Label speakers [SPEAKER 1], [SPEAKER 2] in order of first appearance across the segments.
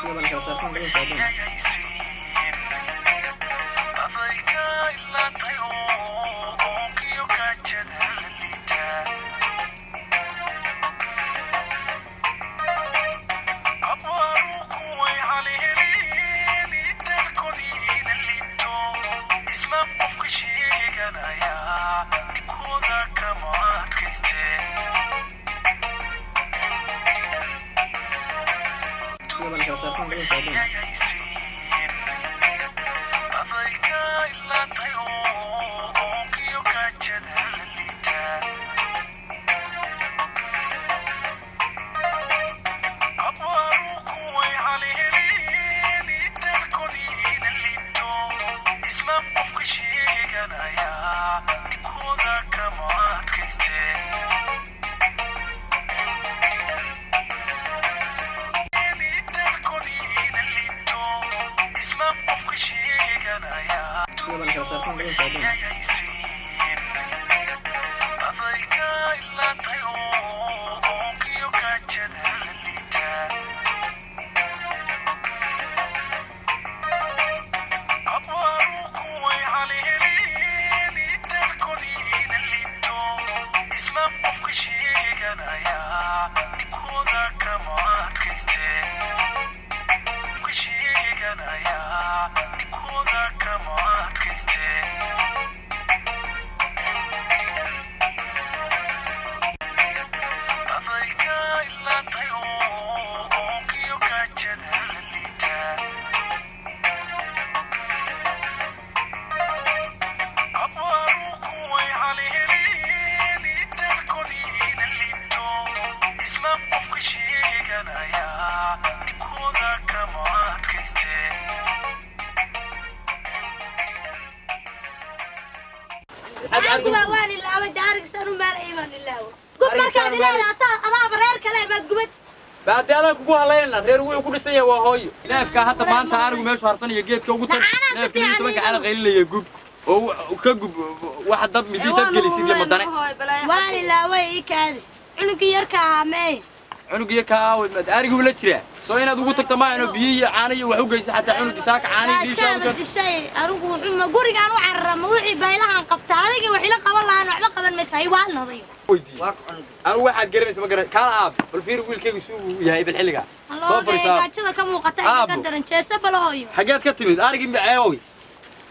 [SPEAKER 1] Wixii ay haysteen dadayga ilaatay oo oonkiyo gaajada la liita. Abwaaru kuway haleeleen dalkoodiina liito, islaam qofka sheeganaya dhibkooda kama adkaysteen. Wixii ay haysteen dadayga ilaatay oo oonkiyo gaajada la liita. Abwaaru kuway haleeleen dalkoodiina liito, islaam qofka sheeganaya dhibkooda kama adkaysteen. Dalkoodiina liito, islaam qofka sheeganaya wixii ay haysteen dadayga ilaatay oo oonkiyo gaajada la liita. Abwaaru kuway haleeleen dalkoodiina liito, islaam qofka sheeganaya dhibkooda kama adkaysteen. Qofka sheeganaya dhibkooda kama adkaysteen. Dadayga ilaatay oo oonkiyo gaajada la liita. Abwaaru kuway haleeleen dalkoodiina liito, islaam qofka sheeganaya dhibkooda kama adkaysteen.
[SPEAKER 2] Arigii waan ilaaway, daarigiisaan u maalay baan ilaaway. Gub markaad ileedahay asaa adaaba reer kale baad gubad.
[SPEAKER 3] Baadi adaan kugu halaynana, reer wuxuu ku dhisan yahay waa hooyo. Neefka hadda maanta arigu meeshu harsanayo geedka ugu tag.
[SPEAKER 2] Macaanaa si
[SPEAKER 3] Neefka
[SPEAKER 2] fiican
[SPEAKER 3] 11-ka
[SPEAKER 2] iigu.
[SPEAKER 3] Cala qaylinaya, gub oo ka gub waxa dab midi dab gelisid iyo madane.
[SPEAKER 2] Waan ilaaway, ii kaadi. Cunugii yarka ahaa meey?
[SPEAKER 3] Cunugii yarka ahaa arigu la jiraa, soo inaad ugu tagto maayano biyo iyo caano iyo wax u geysa, xataa cunugii saaka caano iyo dhiisha u
[SPEAKER 2] Gaajaa dishay anigu wuxuu gurigaan u carara ma wixii baylahan qabta adigii wax ila qaban lahaan waxba qaban maysa hay waan odayo.
[SPEAKER 3] Weydiiye anigu waxaad garanaysa ma garan kaala aab. Bal fiir wiilkaygu suu yahay, bal xilligaa soo
[SPEAKER 2] Looga
[SPEAKER 3] fadhiisaa.
[SPEAKER 2] Gaajada ka muuqata iga
[SPEAKER 3] Aabbo.
[SPEAKER 2] Daran jeesa balahoyo.
[SPEAKER 3] Xageed ka timid? Arigii ceewoy,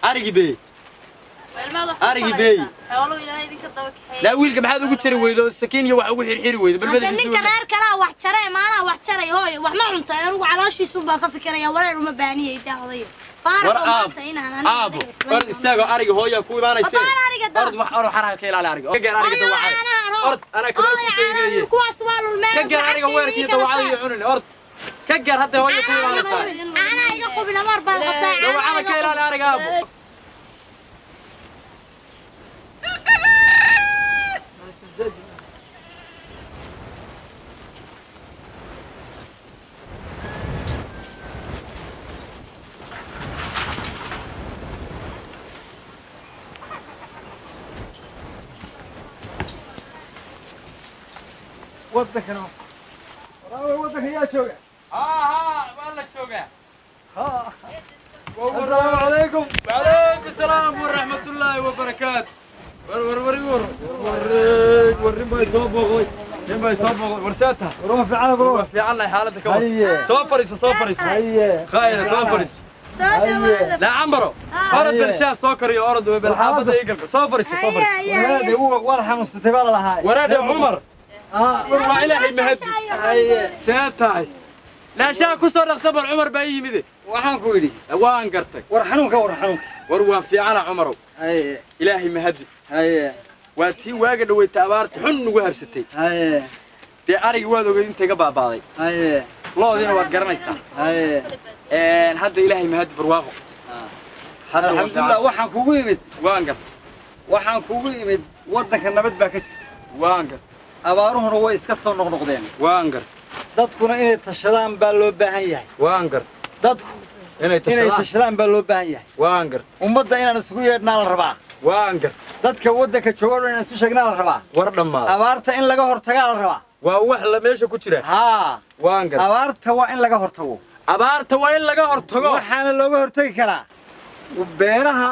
[SPEAKER 3] arigii beey, arigii beey.
[SPEAKER 4] Xooluhu Ilaahay idinka daba kaxeeyey.
[SPEAKER 3] Laa, wiilka maxaad ugu jari weydo sakiin iyo wax ugu xirxiri weydo bal
[SPEAKER 2] Hadda
[SPEAKER 3] madaxiisa?
[SPEAKER 2] Ninka reer kalaa wax jaray, maanaa wax jaray hooyo, wax ma cuntay anigu calooshiisun baan ka fikiraya, wareer uma baaniyay daa odayo.
[SPEAKER 3] War
[SPEAKER 2] Faarax
[SPEAKER 3] aab
[SPEAKER 2] maanta inaan aniga
[SPEAKER 3] aabo
[SPEAKER 2] adiga isla
[SPEAKER 3] ord istaago, ariga hooyaa ku imaanayse.
[SPEAKER 2] Babaan ariga daa.
[SPEAKER 3] Ord wax ord xaraha ka ilaali ariga, ka gaar ariga
[SPEAKER 2] Hooyo,
[SPEAKER 3] dawacada.
[SPEAKER 2] Caanahan hoo.
[SPEAKER 3] Ord anaa kabada ku
[SPEAKER 2] Hooyo,
[SPEAKER 3] saynaye.
[SPEAKER 2] caanahan kuwaas waa lulmeen.
[SPEAKER 3] Ka gaar ariga weerkiiyo dawacada iyo cunin, ord ka gaar hadda hooya ku imaanaysaa.
[SPEAKER 2] Caanaha iga qubin amar baad qabtaa.
[SPEAKER 3] Dawacada ka ilaali ariga, aabo.
[SPEAKER 5] Waddankana waraawe, waddanka yaa jooga?
[SPEAKER 3] Haa haa, waa la joogaa.
[SPEAKER 5] Assalaamu calaykum.
[SPEAKER 3] وعليكم السلام ورحمة الله وبركاته. ور ور ور ور ور ور bay soo booqday, nin bay soo booqday. Warsaata?
[SPEAKER 5] War waa fiican bro.
[SPEAKER 3] Waa fiican lahay, xaaladda ka war?
[SPEAKER 5] Haye.
[SPEAKER 3] Soo fariiso, soo fariiso.
[SPEAKER 5] Haye.
[SPEAKER 3] Khayra, soo fariiso.
[SPEAKER 2] Soo dhawaada.
[SPEAKER 3] Laa cambaro, orod bal shaah soo kariyo, orod bal xaafadda ii galka. Soo fariiso, soo fariiso.
[SPEAKER 5] Waraade waan xanuunsatay baa la lahaa.
[SPEAKER 3] Waraade Cumar. War waa Ilaahay mahadi.
[SPEAKER 5] Haye.
[SPEAKER 3] See tahay? Laa, shaah ku soo dhaqsa bal, Cumar baa ii yimide.
[SPEAKER 5] Waxaan ku idhi
[SPEAKER 3] Waan gartay.
[SPEAKER 5] War xanuunka, war xanuunka.
[SPEAKER 3] War waan fiicana, Cumarow.
[SPEAKER 5] Haye.
[SPEAKER 3] Ilaahay mahadi.
[SPEAKER 5] Haye.
[SPEAKER 3] Waa tii waaga dhaweyta abaarta xun nugu habsatay.
[SPEAKER 5] Haye.
[SPEAKER 3] Dee arigii waad ogeyd inta iga baabaaday.
[SPEAKER 5] Haye.
[SPEAKER 3] Loodiina waad garanaysaa.
[SPEAKER 5] Haye.
[SPEAKER 3] Hadda Ilaahay mahadi, barwaaqo hadda waa
[SPEAKER 5] Alxamdulilah, waxaan kugu imid
[SPEAKER 3] Waan gartay.
[SPEAKER 5] Waxaan kugu imid waddanka nabad baa ka jirta.
[SPEAKER 3] Waan gartay.
[SPEAKER 5] Abaaruhuna way iska soo noqnoqdeen.
[SPEAKER 3] Waan gartay.
[SPEAKER 5] Dadkuna inay tashadaan baa loo baahan yahay.
[SPEAKER 3] Waan gartay.
[SPEAKER 5] Dadku
[SPEAKER 3] inay
[SPEAKER 5] inay
[SPEAKER 3] tashadaan
[SPEAKER 5] tashadaan baa loo baahan yahay.
[SPEAKER 3] Waan gartay.
[SPEAKER 5] Ummadda inaan isugu yeedhnaa la rabaa.
[SPEAKER 3] Waan gartay.
[SPEAKER 5] Dadka waddanka jooga oo dhan inaan isu sheegnaa la rabaa.
[SPEAKER 3] War dhammaada.
[SPEAKER 5] Abaarta in laga hortagaa la rabaa.
[SPEAKER 3] Waa wax la meesha ku jira.
[SPEAKER 5] Haa.
[SPEAKER 3] Waan gartay.
[SPEAKER 5] Abaarta waa in laga hortago.
[SPEAKER 3] Abaarta waa in laga hortago.
[SPEAKER 5] Waxaana looga hortagi karaa beeraha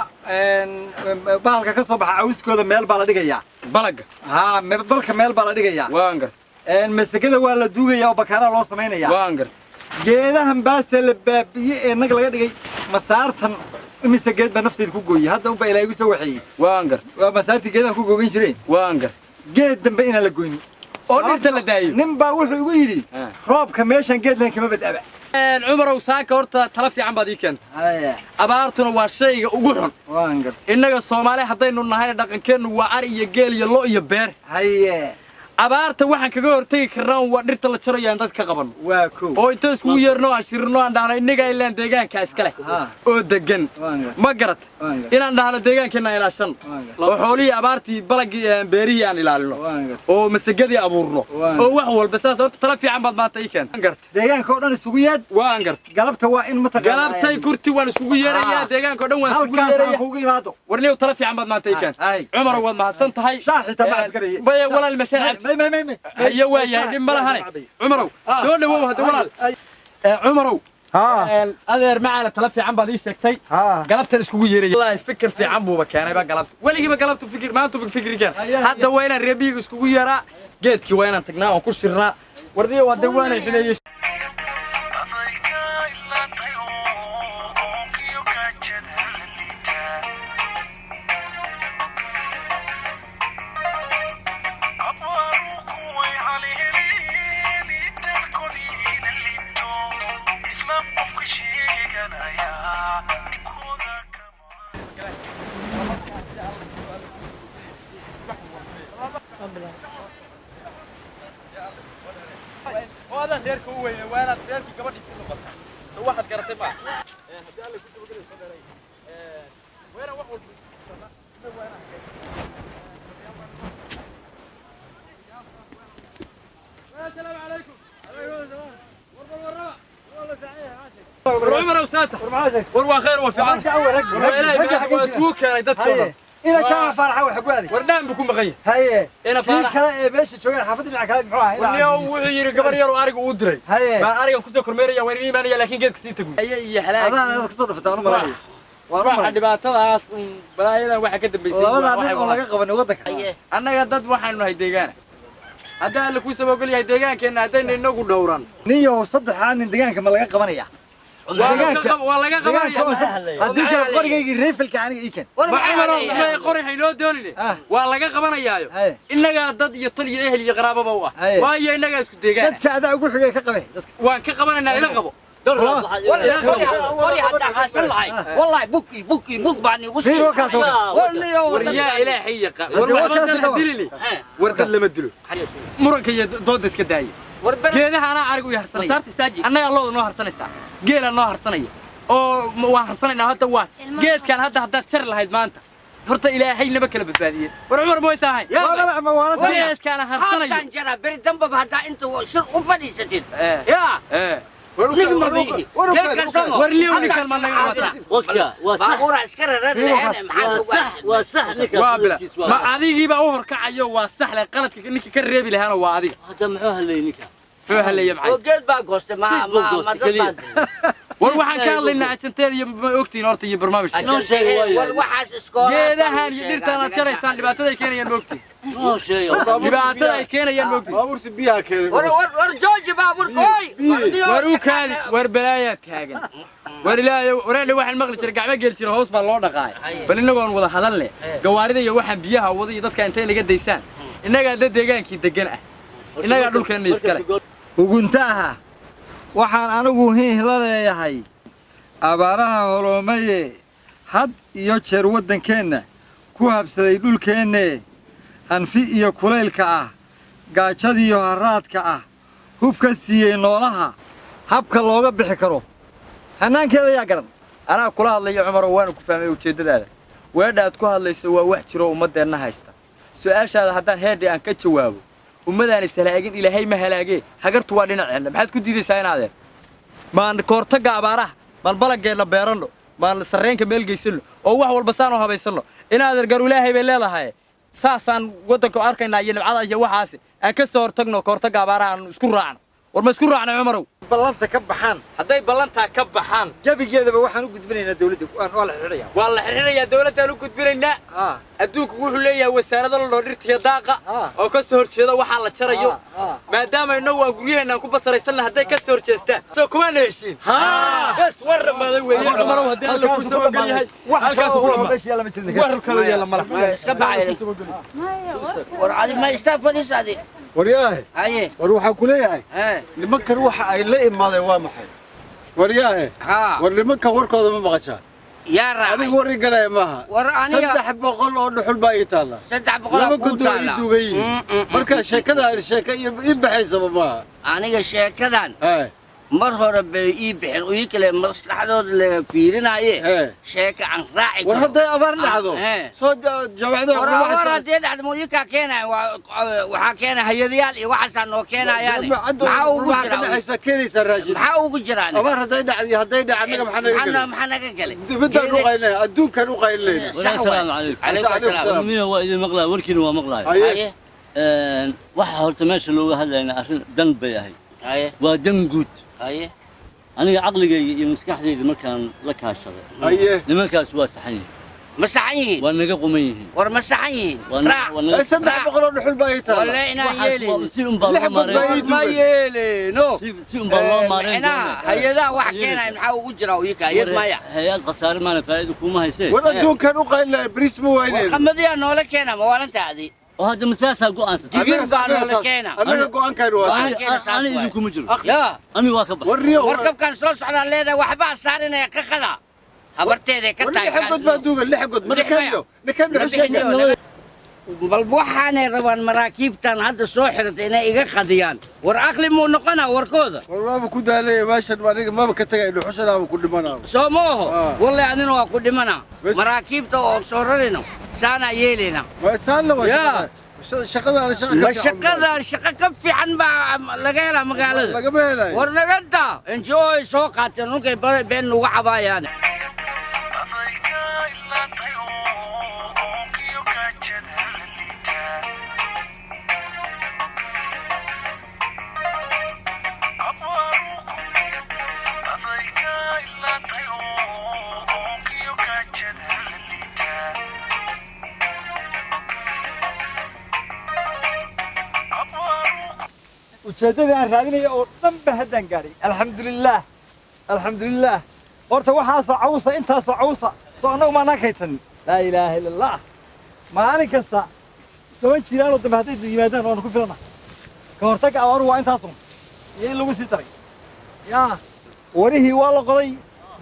[SPEAKER 5] bahalka ka soo baxa cawskooda meel baa la dhigayaa.
[SPEAKER 3] Balaga.
[SPEAKER 5] Haa, balka meel baa la dhigayaa.
[SPEAKER 3] Waan garta.
[SPEAKER 5] Masagada waa la duugayaa oo bakaaraa loo samaynayaa.
[SPEAKER 3] Waan garta.
[SPEAKER 5] Geedahan baase la baabi'iyey ee nag laga dhigay masaartan, imise geed baa nafteyda ku gooyey hadda unbaa ilaa igu soo waxeeyey.
[SPEAKER 3] Waan garta.
[SPEAKER 5] Waa masaartii geedahan ku googan jireen.
[SPEAKER 3] Waan garta.
[SPEAKER 5] Geed dambe inaan la goynin
[SPEAKER 3] oo dhirta la daayo.
[SPEAKER 5] Nin baa wuxuu igu yidhi roobka meeshan geed lahayn kama badaba.
[SPEAKER 3] Cumarow, saaka horta tala fiican baad ii keentay.
[SPEAKER 5] Haya.
[SPEAKER 3] Abaartuna waa shayga ugu xun.
[SPEAKER 5] Waan gartay.
[SPEAKER 3] Innaga Soomaali haddaynu nahayna, dhaqankeennu waa ari iyo geel iyo lo iyo beer.
[SPEAKER 5] Haye.
[SPEAKER 3] Abaarta waxaan kaga hortegi karnaa waa dhirta la jarayo aan dad ka qabanno.
[SPEAKER 5] Waa kow.
[SPEAKER 3] Oo inta iskugu yeerno, aan shirno, aan dhahno innaga ilaan deegaanka iska leh oo degan.
[SPEAKER 5] Waan gartay.
[SPEAKER 3] Ma garat?
[SPEAKER 5] Waan gartay.
[SPEAKER 3] Inaan dhahno deegaankeenna ilaashan
[SPEAKER 5] Waan gartay.
[SPEAKER 3] oo xoolihii abaartii, balagii, beerihii aan ilaalino
[SPEAKER 5] Waan gartay.
[SPEAKER 3] oo masagadii abuurno
[SPEAKER 5] Waan
[SPEAKER 3] oo wax walba saas. Horta tala fiican baad maanta ii keentay. Waan gartay.
[SPEAKER 5] Deegaanka oo dhan isugu yeedh.
[SPEAKER 3] Waan gartay.
[SPEAKER 5] Galabta waa in mataqaanaa
[SPEAKER 3] Galabtay kurti waan iskugu yeerayaa, deegaanka oo dhan waan iskugu
[SPEAKER 5] halkaas aan
[SPEAKER 3] yeerayaa.
[SPEAKER 5] kuugu imaado.
[SPEAKER 3] Warniyow, tala fiican baad maanta ii keentay.
[SPEAKER 5] Ay.
[SPEAKER 3] Cumarow, waad mahadsan tahay.
[SPEAKER 5] Shaah xitaa ma cabbi karaye.
[SPEAKER 3] Maya walaal, mashaar cabdi.
[SPEAKER 5] May, may, may, may.
[SPEAKER 3] Haye, waa yahay, dhib ma lahane. Cumarow, soo dhawow hadda walaal. Cumarow, adeer macaana, tala fiican baad ii sheegtay. Galabtan iskugu yeeraya. Wallaahi fikir fiican buuba keenayba galabta. Weligiiba galabtu fikir, maantu fikir keen. Hadda waa inaan reebihiga iskugu yeeraa, geedkii waa inaan tagnaa oon ku shirnaa. Warniyo, hadda waana xineeyey.
[SPEAKER 1] Adayga ilaatay oonkiyo gaajada la liitaa, abwaaru kuway haleeleen italkoodiina liito, islaam qofka sheeganaya dhibkooda kama
[SPEAKER 3] Waadan reerka u weyne, waa inaad reerkii gabadhiisii noqotaa. So waxaad garatay ma haddii Alle ku dabagelayo soo dheeray, waa inaan wax walba isku tusannaa. Waa inaan. Asalaamu calaykum. War Cumarow, saata war waa khayr, waa fiican. War Ilaahay waa isugu keenay dadkoo dhan.
[SPEAKER 5] Ina Jaamac Faaraxa waxa ku aaday.
[SPEAKER 3] War dhaan buu ku maqan yahay.
[SPEAKER 5] Haye.
[SPEAKER 3] Ina
[SPEAKER 5] kii
[SPEAKER 3] Faarax.
[SPEAKER 5] Kale ee meesha joogeen xaafadda dhinaca kale muxuu ahaa?
[SPEAKER 3] Warniyow, wuxuu yidhi gabar yar oo ariga uu diray
[SPEAKER 5] Haye.
[SPEAKER 3] baan arigan kusoo kormeeraya, waan imaanaya, laakiin geedka sii taguy iyo halaag.
[SPEAKER 5] Adaan inaad kasoo dhafataa anu malaynaya. Waan u
[SPEAKER 3] Waxa
[SPEAKER 5] malaynaya.
[SPEAKER 3] dhibaatadaas balaayadan waxa ka dambeysay
[SPEAKER 5] labadaa
[SPEAKER 3] waxay
[SPEAKER 5] nin oo laga qabanay waddanka.
[SPEAKER 3] Annaga dad waxaanu nahay deegaana. Haddii Alle kuu sabogol yahay, deegaankeenna haddayna inagu dhowran.
[SPEAKER 5] Nin yahow, saddexaa nin deegaanka ma laga qabanaya?
[SPEAKER 3] Waa laga
[SPEAKER 5] Deegaanka oo
[SPEAKER 3] qabanaya.
[SPEAKER 5] Haddii kale qorigaygii rifle-ka aniga ii keen.
[SPEAKER 3] Ma Cumarow, ma qori haynoo doonine.
[SPEAKER 5] Ah.
[SPEAKER 3] Waa laga qabanayaayo.
[SPEAKER 5] Haye.
[SPEAKER 3] Innagaa dad iyo tal iyo ehel iyo qaraababa u ah.
[SPEAKER 5] Haye.
[SPEAKER 3] Waayo innagaa isku deegaana.
[SPEAKER 5] Dadka adaa ugu xigay ka qabe dadka.
[SPEAKER 3] Waan ka qabanaynaa, ila qabo.
[SPEAKER 6] Qori haddaa haasan lahay, wallahi buki buki buk baan igu.
[SPEAKER 5] Fiir, wakaas, wakaas.
[SPEAKER 3] War yaa Ilaahay yaqaan, war
[SPEAKER 5] Haddii
[SPEAKER 3] waxba
[SPEAKER 5] wakaas
[SPEAKER 3] dad ha
[SPEAKER 5] qaba.
[SPEAKER 3] dilini. War dad lama dilo, muranka iyo dooda iska daaya. Geedaha anaa arigu i harsanaya, annagaa looda noo harsanaysaa, geelaa noo harsanaya oo waan harsanaynaa. Hadda waa geedkan hadda haddaad jari lahayd maanta, horta Ilaahay nama kala badbaadiyeen. War Cumar, ma waysa ahayn?
[SPEAKER 5] Waa madax ma waala tahay?
[SPEAKER 3] Geedkaana harsanayo.
[SPEAKER 6] Halkan jara beri dambaba haddaa inta shir u fadhiisatid
[SPEAKER 3] Eh.
[SPEAKER 6] yaa
[SPEAKER 3] ee
[SPEAKER 6] nigma biihi geedkan somo.
[SPEAKER 3] War liyow, ninkan ma naga wataa?
[SPEAKER 6] Baabuura iska raran lahayn, maxaa kugu?
[SPEAKER 3] Waa bila ma adigiibaa u horkacayo, waa saxle. Qaladka ninka ka reebi lahaana waa adiga. Muxuu haleeya? Maxay
[SPEAKER 6] Oo geed baa goostay, ma ma ma dad baa.
[SPEAKER 3] War waxaan ka hadlaynaa ajanteeda iyo ma ogtihiin horta iyo barnaamijka.
[SPEAKER 6] War waxaas iskoola.
[SPEAKER 3] Geedahan iyo dhirtaan aad jaraysaan dhibaatada ay keenayaan ma ogtihiin? Dhibaatada ay keenayaan ma ogtihiin?
[SPEAKER 7] Baabuursi biyaha keenay.
[SPEAKER 6] War war war, jooji baabuurka, oy.
[SPEAKER 3] War u kaadi, war balaayaa taagan. War Ilaahay, wareedhe, waxaan maqli jiray gacmo geel jira hoos baa loo dhaqaay. Bal innagoon wada hadalne, gawaarida iyo waxaan biyaha wada iyo dadka intay naga daysaan, innagaa dad deegaankii degan ah, innagaa dhulkeenna iskale.
[SPEAKER 5] Uguntaaha waxaan anigu hiih la leeyahay abaaraha holoomaye had iyo jeer waddankeenna ku habsaday, dhulkeenne hanfi iyo kulaylka ah, gaajadiiyo harraadka ah, hubka siiyey noolaha. Habka looga bixi karo hannaankeeda yaa garan?
[SPEAKER 3] Anaa kula hadlaya Cumarow, waana ku fahmay ujeeddadaada. Weedha aad ku hadlayso waa wax jiro ummaddeenna haysta. Su'aashaada haddaan heedhi aan ka jawaabo, ummadaan is halaagin Ilaahay ma halaagee. Hagartu waa dhinaceenna. Maxaad ku diidaysaa inaadeen maan koortagga abaaraha, maan balageenna beeranno, maan sarreenka meel geysanno oo wax walba saan u habaysanno? Inaadeer, garu Ilaahay bay leedahay. Saasaan waddanka arkaynaa iyo nibcada iyo waxaasi aan ka soo hortagno. Koortagga abaaraha aan isku raacno. War ma isku raacno, Cumarow?
[SPEAKER 5] Ballanta ka baxaan,
[SPEAKER 3] Hadday ballantaa ka baxaan,
[SPEAKER 5] gebigeedaba waxaan u gudbinaynaa dawladda, waa la xidhxidhayaa.
[SPEAKER 3] Waa la xidhxidhayaa, dawladdaan u gudbinaynaa. Adduunku wuxuu leeyahay wasaarado la dhoo dhirtiya daaqa oo ka soo horjeeda waxaa la jarayo. Maadaama innagu aan guryaheenna aan ku basaraysanna, hadday ka soo horjeestaan, soo kumaana heshiin? Bes, war dhamaaday weeye, Cumarow, haddii Alla kuu soo ogol yahay.
[SPEAKER 5] Wax
[SPEAKER 3] Halkaas ku
[SPEAKER 5] kaloo
[SPEAKER 3] dhamaaday.
[SPEAKER 5] meesha yaalla ma jirto.
[SPEAKER 3] War kaloo yaalla malaha.
[SPEAKER 6] Iska baxay. War adi ma istaa fadhiis adi.
[SPEAKER 7] Waryaahe.
[SPEAKER 6] Haye.
[SPEAKER 7] War waxaan ku leeyahay,
[SPEAKER 6] hee,
[SPEAKER 7] nimankan waxa ay la imaadeen waa maxay, waryaahe?
[SPEAKER 6] Haa.
[SPEAKER 7] War nimankan warkooda ma maqashaa?
[SPEAKER 6] Yaa raacay?
[SPEAKER 7] Anigu war i galaya maaha.
[SPEAKER 6] War aniga
[SPEAKER 7] 300 oo dhuxul baa ii taalla.
[SPEAKER 6] 300
[SPEAKER 7] Laba
[SPEAKER 6] kuu
[SPEAKER 7] god waa ii
[SPEAKER 6] taala.
[SPEAKER 7] duugan yihiin. Marka sheekada sheeka iyo ii baxaysaba maaha.
[SPEAKER 6] Aniga sheekadan
[SPEAKER 7] Hee.
[SPEAKER 6] mar hore bay ii bixin, ii kale maslaxadooda la fiirinaaye.
[SPEAKER 7] Hee.
[SPEAKER 6] Sheeka aan raaci
[SPEAKER 7] War
[SPEAKER 6] karo.
[SPEAKER 7] hadday abaar dhacdo,
[SPEAKER 6] Hee.
[SPEAKER 7] soo jaamacada
[SPEAKER 6] War abaar haddii dhacdo, ma iikaa keenaya? Waxaa keena hayadayaal iyo waxaasaa noo keenayaane. Maxaa ugu
[SPEAKER 7] Waxaa ka
[SPEAKER 6] jira?
[SPEAKER 7] dhexaysa keenaysaa raashin.
[SPEAKER 6] Maxaa ugu jira aniga?
[SPEAKER 7] Abaar hadday dhacdo, hadday dhac, annaga maxaa naga
[SPEAKER 6] Maxaa
[SPEAKER 7] galay?
[SPEAKER 6] Maxaa naga galay?
[SPEAKER 7] Dibadaan u qaylinaya, adduunkaan u qaylinayna.
[SPEAKER 6] Sax waay.
[SPEAKER 8] Asalaamu calaykum.
[SPEAKER 6] Calaykum asalaam.
[SPEAKER 7] Salaam.
[SPEAKER 8] Mina waa idin maqlaya, warkiina waa maqlaya.
[SPEAKER 7] Haye.
[SPEAKER 6] Haye.
[SPEAKER 8] Waxa horta meesha looga hadlayna arrin dan bay ahayd.
[SPEAKER 6] Haye.
[SPEAKER 8] Waa dan guud.
[SPEAKER 6] Haye.
[SPEAKER 8] Aniga caqligayga iyo maskaxdayda markaan la kaashaday,
[SPEAKER 7] Haye.
[SPEAKER 8] nimankaas waa saxan yihiin.
[SPEAKER 6] Ma saxan yihiin?
[SPEAKER 8] Waa naga quman yihiin.
[SPEAKER 6] War ma saxan yihiin?
[SPEAKER 8] Waa
[SPEAKER 6] Raac.
[SPEAKER 8] waa naga
[SPEAKER 7] 300 oo dhuxul baa ii taalla.
[SPEAKER 6] Walle inaan
[SPEAKER 8] Waxaas waa
[SPEAKER 6] yeelin.
[SPEAKER 8] si unbaa
[SPEAKER 7] Lix
[SPEAKER 8] loo
[SPEAKER 7] god baa ii
[SPEAKER 8] maareyn.
[SPEAKER 6] Ma
[SPEAKER 7] duugan.
[SPEAKER 6] yeelino.
[SPEAKER 8] Si unbaa loo maareyn
[SPEAKER 6] Micnaha
[SPEAKER 8] doonaa.
[SPEAKER 6] hay-adaha waxa keenaya maxaa ugu jira iika hayad maya?
[SPEAKER 8] Hay-ad khasaare maana, faa'iido kuma haysee.
[SPEAKER 7] War adduunkaan u qaylinaya, bariis ma
[SPEAKER 6] War
[SPEAKER 7] waynayno.
[SPEAKER 6] qamadiyaa noola keena, ma waalantaadi?
[SPEAKER 8] Oo hadda masaasaa go'aansatay?
[SPEAKER 6] Digir baa noola keena.
[SPEAKER 7] Annaga go'aankaynu waa
[SPEAKER 6] Go'aan keena saas
[SPEAKER 8] Ani
[SPEAKER 6] waay.
[SPEAKER 8] idinkuma jiro.
[SPEAKER 6] Yaa.
[SPEAKER 8] Aniga waa ka baxay.
[SPEAKER 7] War riyo.
[SPEAKER 6] Warkabkan soo socdaa leedahay, waxbaa saarinaya ka qada habarteeday ka
[SPEAKER 7] War
[SPEAKER 6] tahay.
[SPEAKER 7] 6 god baa duugan, 6 god ma
[SPEAKER 6] Lix
[SPEAKER 7] nakabiyo nakab dhuxusheega.
[SPEAKER 6] Bal waxaanay rabaan maraakiibtan hadda soo xiratay inay iga qadiyaan. War aqli muu noqonaa warkooda?
[SPEAKER 7] War waaba ku daalaya meeshan, aniga maba ka tagay, dhuxushanaaba ku dhimanaa.
[SPEAKER 6] Soo ma oho?
[SPEAKER 7] Ah.
[SPEAKER 6] Wallahi adina waa ku dhimanaa.
[SPEAKER 7] Bas.
[SPEAKER 6] Maraakiibta oo soo rarayno saanaa yeelayna.
[SPEAKER 7] Ma saan la waa?
[SPEAKER 6] Yaa.
[SPEAKER 7] Shaqada, shaqadaan shaqa ka
[SPEAKER 6] Ma
[SPEAKER 7] fiican
[SPEAKER 6] shaqadan shaqa ka fiican baa laga helaa magaalada?
[SPEAKER 7] Lagama helayo.
[SPEAKER 6] War naganta NGO ay soo qaateen dhulkay been nuga cabaayaan.
[SPEAKER 1] Adayga ilaatay oo oonkiyo gaajada la liitaa. Abwaaruku adayga ilaatay oo oonkiyo gaajada la liitaa. Abwaaruku
[SPEAKER 5] Ujeeddadii aan raadinaya oo dhan ba haddaan gaadhay, alxamdulilaah, alxamdulilaah. Horta waxaasoo cawsa, intaasoo cawsa soo annagu maanaan kaydsanin. Laa ilaaha illa Allah. Maalin kasta 10 jiiraanoo dambe hadday yimaadaan, waanu ku filana. Ka hortagga abaaruhu waa intaasun iyo in lagu sii daray. Yaa warihii waa la qoday,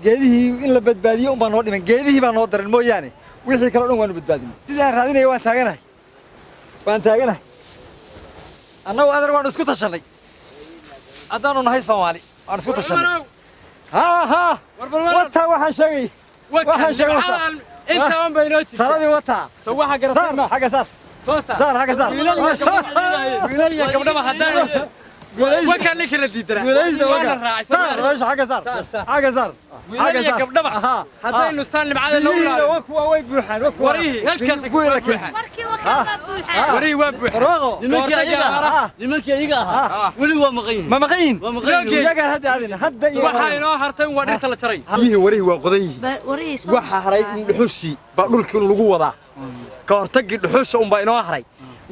[SPEAKER 5] geedihii in la badbaadiyo unbaa noo dhiman. Geedihii baa noo daran mooyaane, wixii kale o dhan waanu badbaadinay. Sidii aan raadinaya waan taaganahay, waan taaganahay. Annagu adeer waanu isku tashanay, haddaanu nahay Soomaali waanu isku tashanay. Haa haa, wataa waxaan sheegay, waxaan sheegay wataa.
[SPEAKER 3] Intaan bay inoo jirta.
[SPEAKER 5] Taladii wataa.
[SPEAKER 3] Soo waxa
[SPEAKER 5] Saar
[SPEAKER 3] garatay?
[SPEAKER 5] Xagga saar.
[SPEAKER 3] Soo saar.
[SPEAKER 5] Saar, xagga saar.
[SPEAKER 3] Wiilal iyo gabdhaba haddaan
[SPEAKER 5] Guulaysta.
[SPEAKER 3] wakaan la kala diidanaa.
[SPEAKER 5] Guulaysta.
[SPEAKER 3] Waa la
[SPEAKER 5] Wakaa
[SPEAKER 3] raacay.
[SPEAKER 5] saar meesha, xagga saar, xagga saar.
[SPEAKER 3] Wiilal iyo gabdhaba haddaynu saan nimcada loo
[SPEAKER 5] Biyihiina
[SPEAKER 3] ilaaliyo.
[SPEAKER 5] waa kuwa, way buuxaan, waa kuwa.
[SPEAKER 3] Warihii halkaas
[SPEAKER 5] Kuwii la
[SPEAKER 3] waa
[SPEAKER 5] keenay.
[SPEAKER 3] buuxaan.
[SPEAKER 2] Warkii wakaa waa buuxaa.
[SPEAKER 3] Warihii waa buuxaan.
[SPEAKER 5] Barwaaqo.
[SPEAKER 8] Nimankii
[SPEAKER 3] Kahortagga
[SPEAKER 8] ayaga
[SPEAKER 3] abaaraha.
[SPEAKER 8] ahaa, nimankii ayaga ahaa weli waa maqan yihiin.
[SPEAKER 5] Ma maqan yihiin?
[SPEAKER 8] Waa maqan yihiin.
[SPEAKER 5] Iyagaan hadda aadina hadda iyo
[SPEAKER 3] Waxaa inoo hartay waa dhirta la jaray.
[SPEAKER 5] Biyihii warihii waa qodan yihiin.
[SPEAKER 2] Warihii soo
[SPEAKER 3] Waxaa haray in dhuxushii baa dhulkii in lagu wadaa. Ka hortaggii dhuxusha unbaa inoo haray.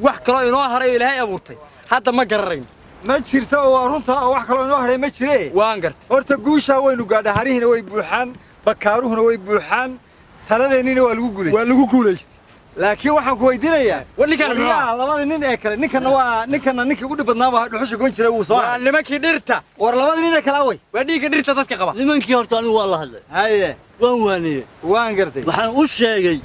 [SPEAKER 3] Wax kaloo inoo haray oo Ilaahay abuurtay hadda ma garanayno.
[SPEAKER 5] Ma jirto, oo waa runta, oo wax kaloo inoo hadhay ma jire.
[SPEAKER 3] Waan gartay.
[SPEAKER 5] Horta guushaa waynu gaadhaa, harihiina way buuxaan, bakaaruhuna way buuxaan, taladeennina waa lagu guulaystay.
[SPEAKER 3] Waa lagu guulaystay.
[SPEAKER 5] Laakiin waxaan ku weydiinayaa,
[SPEAKER 3] War ninkan muxuu ahaa?
[SPEAKER 5] waryaa, labada nin ee kale, ninkana waa ninkana, ninkii ugu dhib badnaa baa dhuxusha goyn jiray, wuu soo
[SPEAKER 3] Waa
[SPEAKER 5] haray.
[SPEAKER 3] nimankii dhirta.
[SPEAKER 5] War labada nin ee kale away?
[SPEAKER 3] Waa dhiigga dhirta dadka qaba.
[SPEAKER 8] Nimankii horta anigu waa la hadlay.
[SPEAKER 5] Haye.
[SPEAKER 8] Waan waaniyey.
[SPEAKER 5] Waan gartay.
[SPEAKER 8] Waxaan u sheegay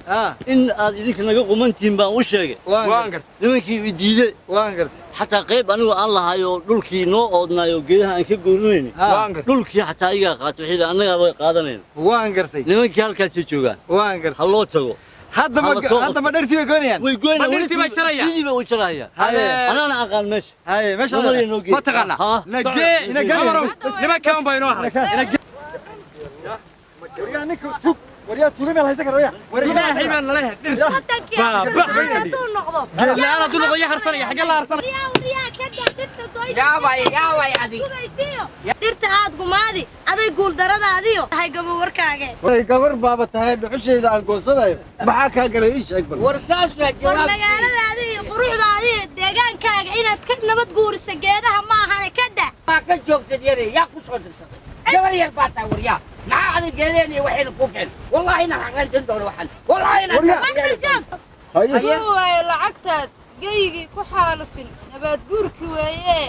[SPEAKER 8] in aad idinka naga qumantihiin baan u sheegay.
[SPEAKER 5] Waan
[SPEAKER 3] Waan
[SPEAKER 5] gartay.
[SPEAKER 3] gartay.
[SPEAKER 8] Nimankii i diidey.
[SPEAKER 5] Waan gartay.
[SPEAKER 8] Xataa qayb anigu aan lahaayoo dhulkii noo oodnaayoo geedaha aan ka goorinayna,
[SPEAKER 3] Waan gartay.
[SPEAKER 8] dhulkii xataa iyagaa qaatay, waxay yidhahdeen annagaa bay qaadanayna.
[SPEAKER 5] Waan gartay.
[SPEAKER 8] Nimankii halkaasay joogaan.
[SPEAKER 5] Waan gartay.
[SPEAKER 8] Ha loo tago.
[SPEAKER 5] Hadda ma
[SPEAKER 8] Hala soo
[SPEAKER 5] hadda ma dhartii bay goynayaan?
[SPEAKER 8] Way goynayaan.
[SPEAKER 3] Ma dhirtii bay jarayaan?
[SPEAKER 8] Sidii bay u jarayaan.
[SPEAKER 5] Haye.
[SPEAKER 8] Anaana aqaan meesha.
[SPEAKER 5] Haye, meesha.
[SPEAKER 8] Namarya noo geey.
[SPEAKER 3] Ma taqaanaa?
[SPEAKER 8] Haa.
[SPEAKER 3] Nagee.
[SPEAKER 5] Nagee.
[SPEAKER 3] Camarow, nimankan baa inoo haray.
[SPEAKER 5] Waryaa, ninka tug, waryaa, tuuga meel haysan kara, waryaa.
[SPEAKER 3] Ilaahay baan nala yahay dhirta.
[SPEAKER 2] Wadankii
[SPEAKER 3] Baa, bax bay
[SPEAKER 2] hadduu noqdo.
[SPEAKER 3] Geed la'aan hadduu noqdo, yaa harsanaya? Xaggee la harsanaya?
[SPEAKER 2] Waryaa, waryaa, ka daa dhirta. Dhirta goynta
[SPEAKER 6] Yaabay, yaabay adig.
[SPEAKER 2] gumaysiyo dhirta aad gumaadi aday guuldaradaadiyo tahay gabo warkaage.
[SPEAKER 7] Waray gabar baaba tahay, dhuxushayda aan goosanayo maxaa kaa galay? Ii sheeg bal.
[SPEAKER 6] War saas waa
[SPEAKER 2] War
[SPEAKER 6] jawaab.
[SPEAKER 2] Magaaladaadi iyo quruxdaadi iyo deegaankaaga inaad ka nabad guuriso geedaha ma ahane, ka da.
[SPEAKER 6] Maa ka joogtad yare? Yaa ku soo dirsaday? Gabar yar baa tahay. Waryaa, maxaa adig geedeen iyo waxayna kuu keen? Wallaahi inaan xaqrayn doono waxan, wallaahi inaan.
[SPEAKER 2] Maqal joog.
[SPEAKER 7] Haye.
[SPEAKER 4] Kuu waaye lacagtaad geyigii ku xaalufin, nabaad guurki weeye.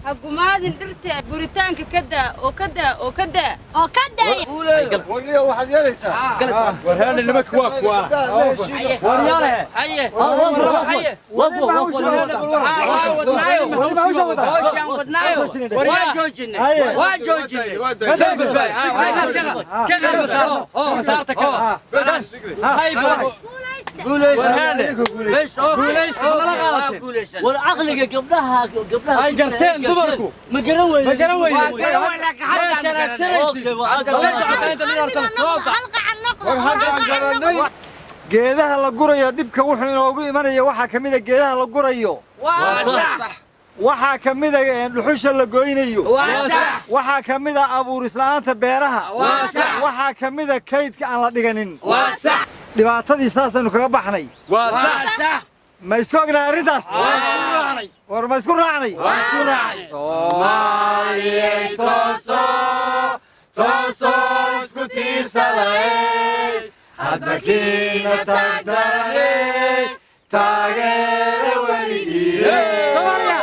[SPEAKER 4] Ha gumaadin dhirta, guritaanka ka daa oo ka daa oo ka daa.
[SPEAKER 2] Oo ka daaya.
[SPEAKER 7] Warniyo, waxaad yeelaysaa.
[SPEAKER 3] War heedhe, nimanka waa kuwaana. Waryaale.
[SPEAKER 6] Haye, haye. Hawshaan wadnaayo waa joojinay, waa joojinay.
[SPEAKER 2] Guulaysta.
[SPEAKER 6] Guulaysta.
[SPEAKER 8] War caqliga gabdhaha, gabdhaha
[SPEAKER 3] Ay garteen dumarku.
[SPEAKER 8] Ma garan weyne.
[SPEAKER 3] Ma garan weyne.
[SPEAKER 6] Waa garan weyne, laakiin haddaan garanay.
[SPEAKER 8] Okay, waa
[SPEAKER 2] Hal mid aan noqdo, hal qacan noqdo, war hal qacan noqdo.
[SPEAKER 5] Geedaha la gurayo dhibka wuxuu inoogu imanaya waxaa ka mid a geedaha la gurayo.
[SPEAKER 6] Waa sax.
[SPEAKER 5] Waxaa ka mid a dhuxusha la goynayo.
[SPEAKER 6] Waa sax.
[SPEAKER 5] Waxaa ka mid a abuuris la'aanta beeraha.
[SPEAKER 6] Waa sax.
[SPEAKER 5] Waxaa ka mid a kaydka aan la dhiganin.
[SPEAKER 6] Waa sax.
[SPEAKER 5] Dhibaatadii saasaynu kaga baxnay.
[SPEAKER 3] Waa
[SPEAKER 6] waa
[SPEAKER 3] sax.
[SPEAKER 6] Sax.
[SPEAKER 5] Ma isku ognahay arrintaas? War ma isku raacnay? Soomaaliyey, tooso, tooso, isku tiirsaday, hadba kiina taagdaranay, taageera weligii Soomaaliya.